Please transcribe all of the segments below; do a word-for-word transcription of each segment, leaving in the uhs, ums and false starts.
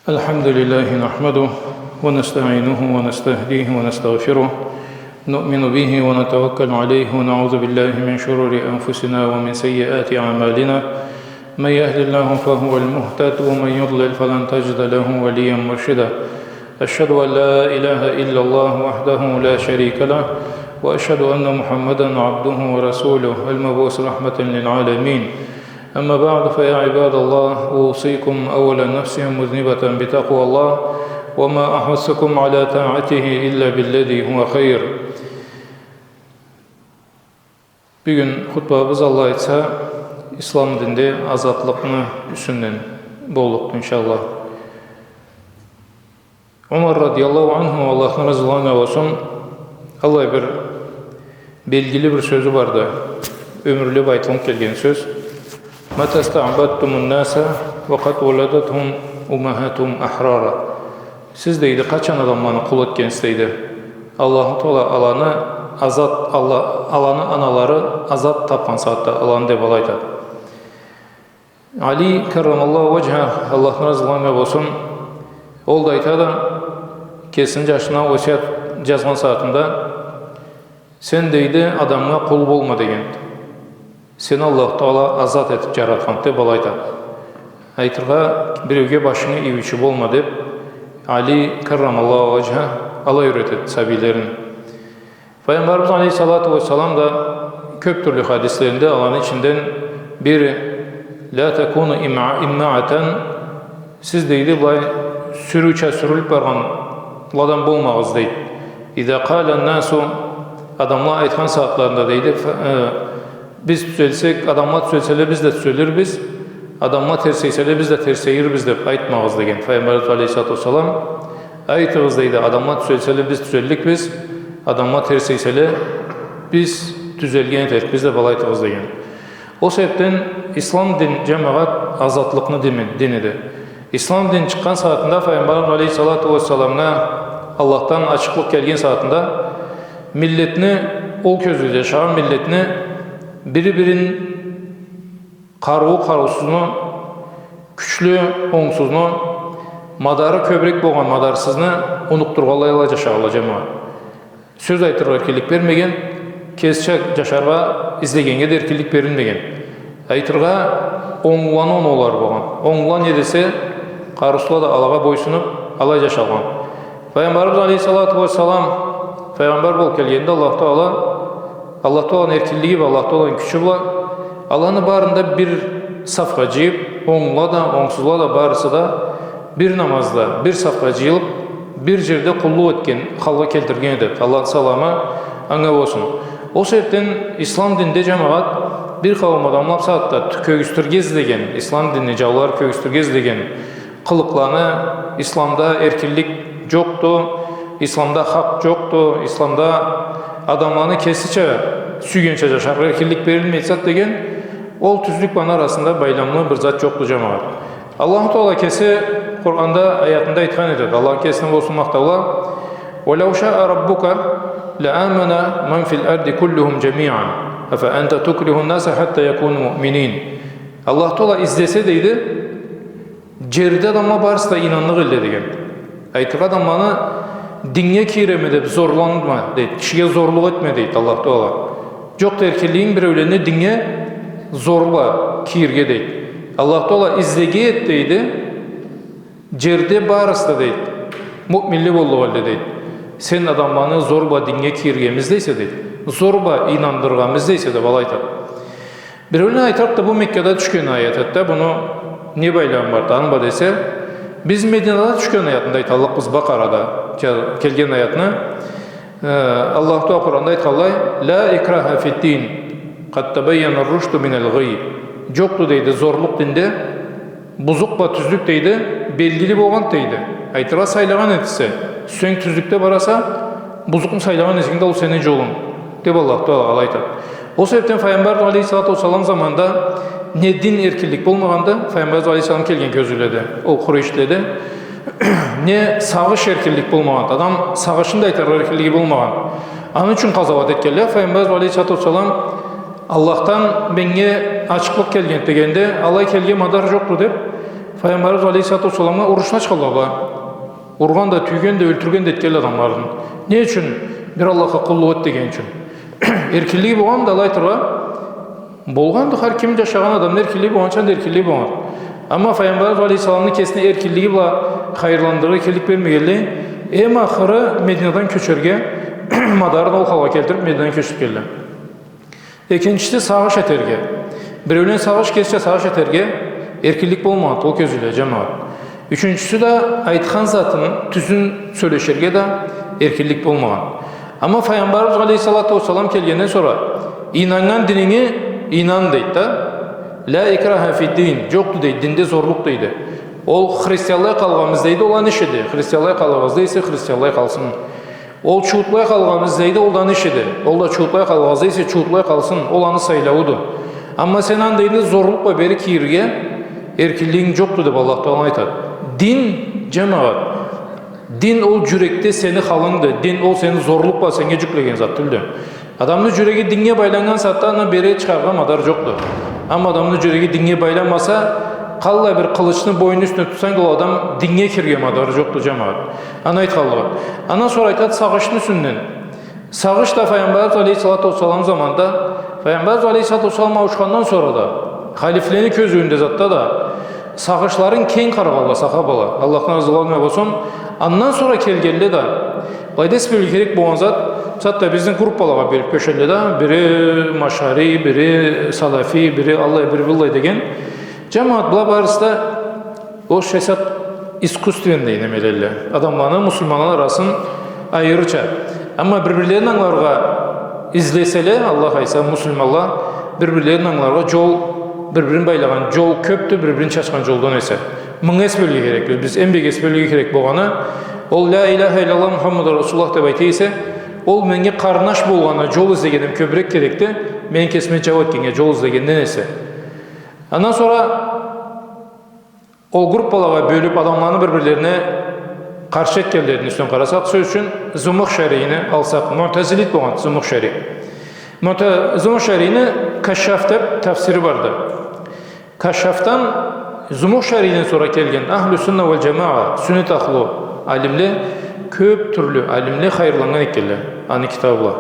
الحمد لله نحمده ونستعينه ونستهديه ونستغفره. نؤمن به ونتوكل عليه ونعوذ بالله من شرور أنفسنا ومن سيئات أعمالنا. من يهد الله فهو المهتد ومن يضلل فلن تجد له وليا مرشدا. أشهد أن لا إله إلا الله وحده لا شريك له، وأشهد أن محمدا عبده ورسوله المبعوث رحمة للعالمين. أما بعد، فيا عباد الله، أوصيكم أولا نفسا مذنبة بتقوى الله، وما أحثكم على طاعته إلا بالذي هو خير. Бюгюн хутбабыз, Аллах айтса, ислам динде азатлыкъны юсюнден боллукъду, иншаллах. Умар радияллаху анху, Аллахдан разылыкъ анга болсун, аллай бир белгили бир сёзю барды. Ёмюрлеп айтылынып келген сёз. متى استعبدتم الناس وقد ولدتهم أمهاتهم أحرارا. Сиз, дейди, къачан адамланы къул этгенсиз, дейди. Аллаху Таала аланы азат, Алла-, аланы аналары азат тапхан сагъатда аланы, деп алай айтады. Али, каррамаллаху ваджха, Аллахдан разылыкъ анга болсун, ол да айтады, кесини джашына осият джазгъан сагъатында, сен, дейди, адамгъа къул болма деген. Сени Аллаху Таала азат этип джаратхан, деп алай айтады. Айтыргъа, биреуге башынгы ийиучю болма деп, Али, каррамаллаху ваджха, алай юретеди сабийлерин. Файгъамбарыбыз алейхиссалату уассалам да кёп тюрлю хадислеринде аланы ичинден бири: لا تكونوا إمع-، إمعة, сиз, дейди, былай сюрюуча сюрюлюп баргъанладан болмагъыз, дейди. إذا قال الناس, адамла айтхан сагъатларында, дейди, ф-, э, биз тюзелсек, адамла тюзелселе, биз да тюзелирбиз, адамла терсейселе, биз да терсейирбиз, деп айтмагъыз, деген Файгъамбарыбыз алейхиссалату уассалам. Айтыгъыз, дейди, адамла тюзелселе, биз тюзелликбиз, адамла терсейселе, биз тюзелген этерикбиз, деп алай айтыгъыз, деген. Ол себепден ислам дин, джамагъат, азатлыкъны дини, диниди. Ислам дин чыкъгъан сагъатында, Файгъамбарыбыз алейхиссалату уассаламгъа Аллахдан ачыкълыкъ келген сагъатында, миллетни, ол кёзюуде джашагъан миллетни бири-бирин, къарыулу-къарыусузну, кючлю-онгсузну, мадары кёбюрек болгъан мадарсызны унукъдургъанлай алай джашагъанла, джамагъат. Сёз айтыргъа эркинлик бермеген, кесича джашаргъа излегеннге да эркинлик берилмеген. Айтыргъа, онглуланы оноулары болгъан. Онглула не десе, къарыусузла да алагъа бойсунуп, алай джашалгъан. Файгъамбарыбыз алейхиссалату уассалам файгъамбар болуп келгенде, Аллаху Таала, Аллаху Тааланы эркинлиги бла, Аллаху Тааланы кючю бла, аланы барын да бир сафха джыйып, онглула да, онгсузла да, барысы да бир намазда бир сафха джыйылып, бир джерде къуллукъ этген халгъа келтирген эди. Аллахны саламы анга болсун. Ол себепден ислам динде, джамагъат, бир къауум адамла бусагъатда кёргюзтюрге излеген, ислам динни джаулары кёргюзтюрге излеген къылыкъланы, исламда эркинлик джокъду, исламда хакъ джокъду, исламда адамланы кесича сюйгенча джашаргъа эркинлик берилмейди зат деген, ол тюзлюк бла аны арасында байламлы бир зат джокъду, джамагъат. Аллаху Таала кеси Къуранда аятында айтхан этеди, Аллахны кесине болсун махтаула: ولو شاء ربك لآمن من في الأرض كلهم جميعا أفأنت تكره الناس حتى يكونوا مؤمنين. Аллаху Таала излесе, дейди, джерде адамла барысы да ийнанныкъ эдиле деген. Айтыргъа, адамланы диннге кийиреме деп зорланма, дейди. Кишиге зорлукъ этме, дейди Аллаху Таала. Джокъду эркинлигинг биреулени диннге зор бла кийирге, дейди. Аллаху Таала излеге эди, дейди, джерде барысы да, дейди, муъминле боллукъ эдиле, дейди. Сен адамланы зор бла диннге кийиргеми излейсе, дейди. Зор бла ийнандыргъамы излейсе, деп алай айтады. Биреуле айтырыкъды, бу Меккада тюшген аят эди да, муну не байламы барды аны бла десе, биз Мединада тюшген аятында айталлыкъбыз, Бакъарада ке-, келген аятны. Э, Аллаху Таала Къуранда айтханлай: لا إكراه في الدين قد تبين الرشد من الغي. Джокъду, дейди, зорлукъ динде, бузукъ бла тюзлюк, дейди, белгили болгъан, дейди. Айтыргъа, сайлагъан этсе, сен тюзлюкде бараса, бузукъну сайлагъан эсенг да, ол сени джолунг, деп Аллаху Таала алай айтады. Ол себепден Файгъамбар алейхиссалату уассалам заманында не дин эркинлик болмагъанды, Файгъамбар алейхиссалам келген кёзюуледе, ол къурейшлиледе, не сагъыш эркинлик болмагъанды, адам сагъышын да айтыргъа эркинлиги болмагъан. Аны ючюн къазауат этгенле, Файгъамбар алейхиссалату уассалам Аллахдан меннге ачыкълыкъ келген дегенде, алай келген мадар джокъду деп, Файгъамбарыбыз алейхиссалату уассаламгъа урушуна чыкъгъанла. Ургъан да, тюйген да, ёлтюрген да этгенле адамларын. Не ючюн? Бир Аллахха къуллукъ эт деген ючюн. Эркинлиги болгъан да, алай айтыргъа, болгъанды, хар ким, джашагъан адамны эркинлиги болгъанча да эркинлиги болгъан. Амма Файгъамбарыбыз алейхиссаламны кесини эркинлиги бла хайырландырыргъа эркинлик бермегенлей, эм ахыры Мединадан кёчерге, мадарын ол халгъа келтириб, Мединадан кёчюргенле. Экинчиси, сагъыш этерге. Биреулен сагъыш, кесича сагъыш этерге эркинлик болмагъан, ол кёзюуюнде, джамагъат. Ючюнчюсю да, айтхан затын тюзюн сёлешерге да эркинлик болмагъан. Амма Файгъамбарыбыз алейхиссалату уассалам келгенден сора, ийнаннган дининге ийнан, дейди да. «Ла икраха фид-дин», джокъду, дейди, динде зорлукъ, дейди. Ол христианлай къалгъаныбыз, дейди, ол аны ишиди. Христианлай къалгъаныбыз эсе, христианлай къалсын. Ол чууутлай къалгъаныбыз, дейди, ол да аны ишиди. Ол да чууутлай къалгъаныбыз эсе, чууутлай къалсын, ол аны сайлаууду. Амма сен аны динде зорлукъ бла бери кирирге эркинлигинг джокъду, деб Аллах Таала айтады. Дин, джамагъат, дин ол джюрекде сени халынгды. Дин ол сени зорлукъ бла сеннге джюклеген зат тюлдю. Адамны джюреги диннге байланнган сагъатда аны бери чыгъаргъа мадар джокъду. Амма адамны джюреги диннге байланмаса, къаллай бир къылычны бойну юсюне тутсанг да, ол адам диннге кирирге мадары джокъду, джамагъат. Аны айтханлыгъы. Андан сора айтады сагъышны юсюнден. Сагъыш да Файгъамбарыбыз алейхиссалату уассалам заманында, Файгъамбарыбыз алейхиссалату уассалам ауушхандан сора да, халифлени кёзюуюнде, затда да, сагъышларын кенг къарагъанла сахабала, Аллахдан разы болгъанла болсун. Андан сора келгенле да, былайда эс бёлюрге керек болгъан зат, затда бизни группалагъа бёлюб кёчелле да, бири машари, бири салафи, бири аллай, бири быллай деген. Джамагъат, была барысы да орусча айтсакъ, искусственный немелелле. Адамланы, муслиманланы арасын айырырча. Амма бир-бирлерин ангыларгъа излеселе, Аллах айтса, муслиманла бир-бирлерин ангыларгъа джол, бир-бирин байлагъан джол кёбдю, бир-бирин чачхан джолдан эсе. Мынга эс бёлюрге керекбиз. Биз эм бек эс бёлюрге керек болгъаны, ол «Ля иляха илляллах Мухаммаду Расулуллах» деб айта эсе, ол меннге къарнаш болгъаны, джол излегенден кёбюрек керекди, мени кесиме джау этгеннге джол излегенден эсе. Андан сора ол группалагъа бёлюб, адамланы бир-бирлерине къаршы этгенлерини юсюнден къарасакъ, сёз ючюн, Замахшарини алсакъ, муътазилит болгъан Замахшари. Муъта-, Замахшарини Кашшаф деб тафсири барды. Кашшафдан, Замахшариден сора келген Ахлю Сунна валь Джамаа, сюннет ахлу алимле, кёб тюрлю алимле хайырланнган экенле аны китабы бла.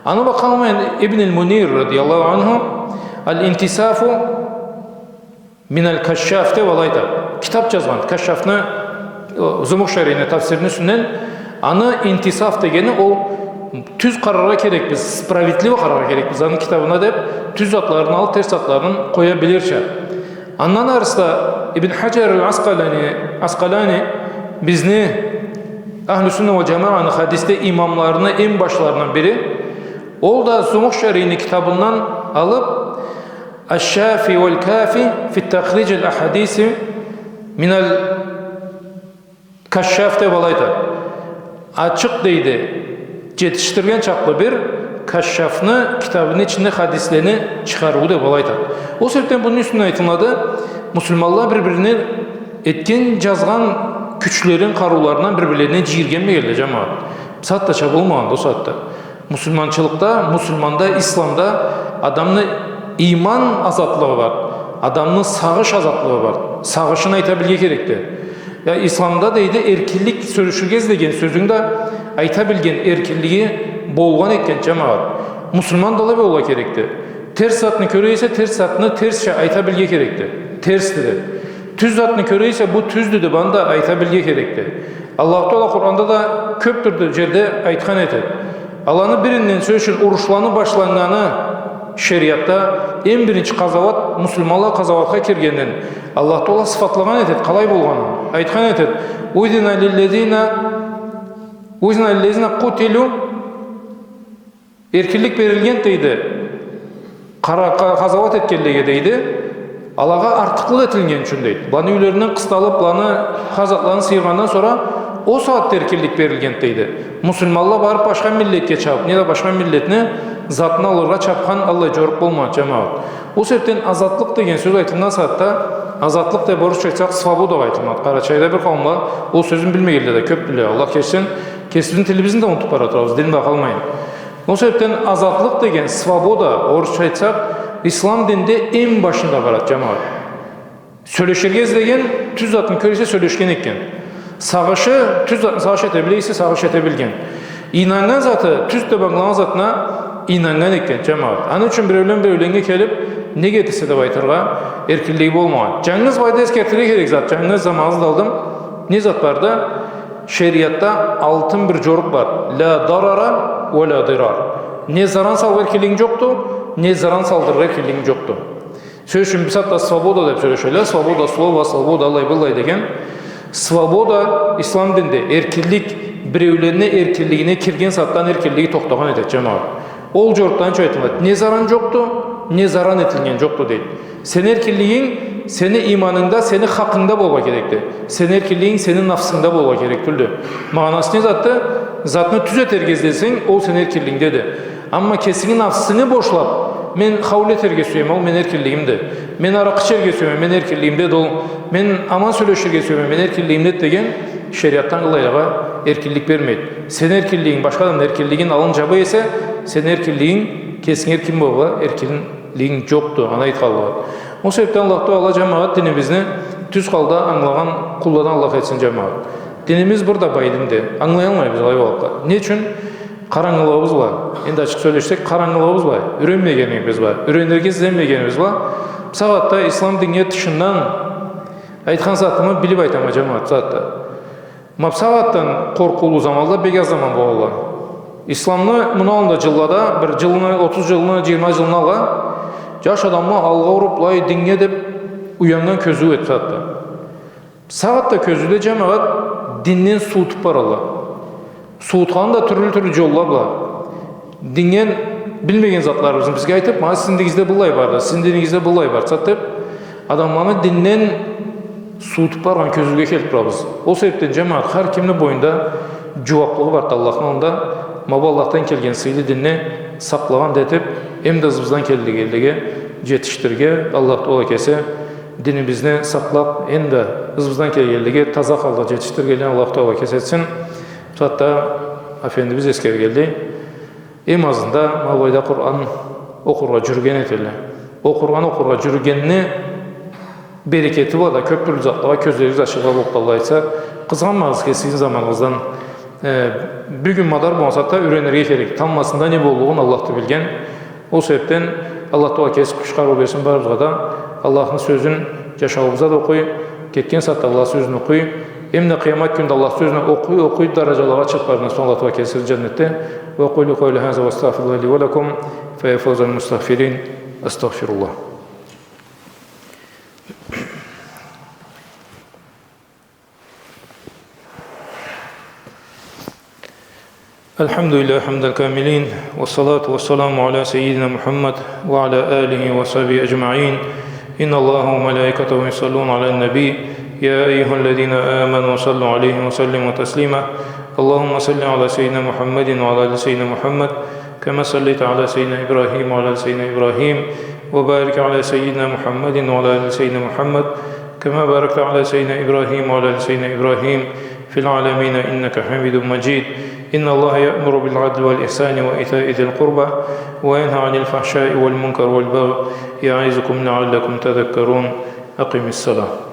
Аны бла къалмайын, Ибн аль-Мунир, радияллаху анху, «Аль-Интисафу миналь Кашшаф» деб алай да китаб джазгъан. Кашшафны, э, Замахшарини тафсирини юсюнден, аны «Интисаф» дегени ол, тюз къараргъа керекбиз, справедливо къараргъа керекбиз аны китабына деб, тюз затларын алыб, терс затларын къоя билирча. Андан арыста Ибн Хаджар аль-Аскъалани, Аскъалани, бизни Ахлю Сунна валь Джамааны хадисде имамларыны эм башларындан бири, ол да Замахшарини китабындан алыб, «Аш-Шафи валь Кафи фи тахридж аль-ахадиси миналь Кашшаф» деб алай да. Ачыкъ, дейди, джетишдирген чакълы бир Кашшафны китабыны ичинде хадислени чыгъарыуу деб алай да. Ол себебден муну юсюнден айтылады, муслиманла бир-бирине этген, джазгъан кючлерин, къарыуларын бир-бирлерине джыйыргъа келгенле, джамагъат. Сагъатдача болмагъанды ол сагъатда. Муслиманчылыкъда, муслиманда, исламда адамны иман азатлыгъы бар, адамны сагъыш азатлыгъы бар. Сагъышын айта билирге керекди. Я, исламда, дейди, эркинлик, сёлеширге излеген сёзюнг да, айта билген эркинлиги болгъан экен, джамагъат. Муслиман да алай болургъа керекди. Терс затны кёре эсе, терс затны терсча айта билирге керекди. Терсди деб. Тюз затны кёре эсе, бу тюздю деб, аны да айта билирге керекди. Аллаху Таала Къуранда да кёб тюрлю джерде айтхан этеди. Аланы биринден, сёз ючюн, урушланы башланнганы шериатда, эм биринчи къазауат, муслиманла къазауатха киргенден, Аллаху Таала сыфатлагъан этеди къалай болгъанын. Айтхан этеди: «Узина лиллязина, узина лиллязина къутилу». Эркинлик берилген, дейди, къара-, къа-, къазауат этгенлеге, дейди, алагъа артыкълыкъ этилген ючюн, дейди. Быланы юйлеринден къысталыб, быланы хар затларын сыйыргъандан сора ол сагъатда эркинлик берилген, дейди. Муслиманла барыб башха миллетге чабыб, неда башха миллетни затын алыргъа чабхан аллай джорукъ болмагъан, джамагъат. Ол себебден азатлыкъ деген сёз айтылгъан сагъатда, азатлыкъ деб орусча айтсакъ, свободагъа айтылады. Къарачайда бир къауумла ол сёзню билмегенле да кёбдюле. Аллах кечсин, кесибизни тилибизни да унутуб бара турабыз, дин бла къалмайын. Ол себебден азатлыкъ деген, свобода, орусча айтсакъ, ислам динде эм башында барады, джамагъат. Сёлеширге излеген, тюз затын кёре эсе, сёлешген экен. Сагъышы, тюз затын сагъыш эте биле эсе, сагъыш эте билген. Ийнаннган заты, тюз деб ангылагъан затына ийнаннган экен, джамагъат. Аны ючюн биреулен биреуленнге келиб, не гетирсе деб айтыргъа эркинлиги болмагъан. Джангыз былайда эсгертирге керек зат, джангыз заманыбызны да алдым. Не зат барды? Шериатда алтын бир джорукъ бар. Ля дарара уа ля дирар. Не заран салыргъа эркинлигинг джокъду, не заран салдырыргъа эркинлигинг джокъду. Сёз ючюн, бусагъатда свобода деб сёлешелле, свобода слова, свобода аллай-быллай деген. Свобода ислам динде эркинлик, биреуленни эркинлигине кирген сагъатдан эркинлиги тохтагъан этеди, джамагъат. Ол джорукъдан ючюн айтылады. Не заран джокъду, не заран этилген джокъду, дейди. Сени эркинлигинг сени иманынгда, сени хакъынгда болургъа керекди. Сени эркинлигинг сени нафсынгда болургъа керек тюлдю. Магъанасы не затды? Затны тюз этерге излесенг, ол сени эркинлигингдеди. Амма кесинги нафсынгы бошлаб, мен хаул этерге сюеме, ол мени эркинлигимди. Мен аракъы ичерге сюеме, мени эркинлигимдеди ол. Мен аман сёлеширге сюеме, мени эркинлигимдеди деген шериатдан алайгъа эркинлик бермейди. Сени эркинлигинг башха адамны эркинлигин аллын джаба эсе, сени эркинлигинг, кесинги эркин болургъа эркинлигинг джокъду, аны айтханлыгъы. Ол себебден Аллах Тагъала, джамагъат, динибизни тюз халда ангылагъан къулладан Аллах этсин, джамагъат. Динибиз бир да бай динди. Ангылаялмайбыз алай боллукъгъа. Не ючюн? Къарангылыгъыбыз бла. Энди ачыкъ сёлешсек, къарангылыгъыбыз бла. Юренмегенибиз бла. Юренирге излемегенибиз бла. Бусагъатда ислам динге тышындан айтхан затымы билиб айтама, джамагъат, бусагъатда. Ма бусагъатдан къоркъуулу заманла бек аз заман болалла. Исламны мындан алда джыллада, бир джылны, отуз джылны, джыйырма джылны ала, джаш адамла алгъа уруб, былай диннге деб уяннган кёзюу эди бусагъатда. Бусагъатда кёзюуде, джамагъат, динден суутуб баралла. Суутханы да тюрлю-тюрлю джолла бла. Диннге билмеген затларыбызны бизге айтыб, ма, сизни динигизде быллай барды, сизни динигизде быллай барды, сагъат деб, адамланы динден суутуб баргъан кёзюуге келиб турабыз. Ол себебден, джамагъат, хар кимни бойнунда джууаблыгъы барды Аллахны аллында. Ма бу Аллахдан келген сыйлы динни сакълагъан да этиб, эм да ызыбыздан келгенлеге джетишдирирге Аллах Тагъала кеси динибизни сакълаб, эм да ызыбыздан келгенлеге таза халда джетишдиргенледен Аллах Тагъала кеси этсин. Бусагъатда Афендибиз эсгергенлей, эм азында ма былайда Къуран окъургъа джюрюген этелле. О Къуран окъургъа джюрюгенни берекети бла да кёб тюрлю затлагъа кёзлеригиз ачылгъан боллукъду, Аллах айтса. Къызгъанмагъыз кесигизни заманыгъыздан. Э, бюгюн мадар болмаса да, юренирге керек. Тамбласында не боллугъун Аллахды билген. Ол себебден Аллах Тагъала кеси къуч къарыу берсин барыбызгъа да. Аллахны сёзюн джашауубузда да окъуй, кетген сагъатда Аллах сёзюн окъуй. Эм да къыямат кюнде Аллах сёзюн окъуй, окъуй, дараджалагъа чыгъыб баргъан сора Аллах Тагъала кеси джаннетде. وأقول قولي هذا وأستغفر الله لي ولكم، فيا فوز المستغفرين. أستغفر الله. الحمد لله حمد الكاملين، والصلاة والسلام على سيدنا محمد وعلى آله وصحبه أجمعين. إن الله وملائكته يصلون على النبي، يا أيها الذين آمنوا صلوا عليه وسلموا تسليما. اللهم صل على سيدنا محمد وعلى آل سيدنا محمد، كما صليت على سيدنا إبراهيم وعلى آل سيدنا إبراهيم، وبارك على سيدنا محمد وعلى آل سيدنا محمد، كما باركت على سيدنا إبراهيم وعلى آل سيدنا إبراهيم في العالمين إنك حميد مجيد. إن الله يأمر بالعدل والإحسان وإيتاء ذي القربى وينهى عن الفحشاء والمنكر والبغي يعظكم لعلكم تذكرون. أقم الصلاة.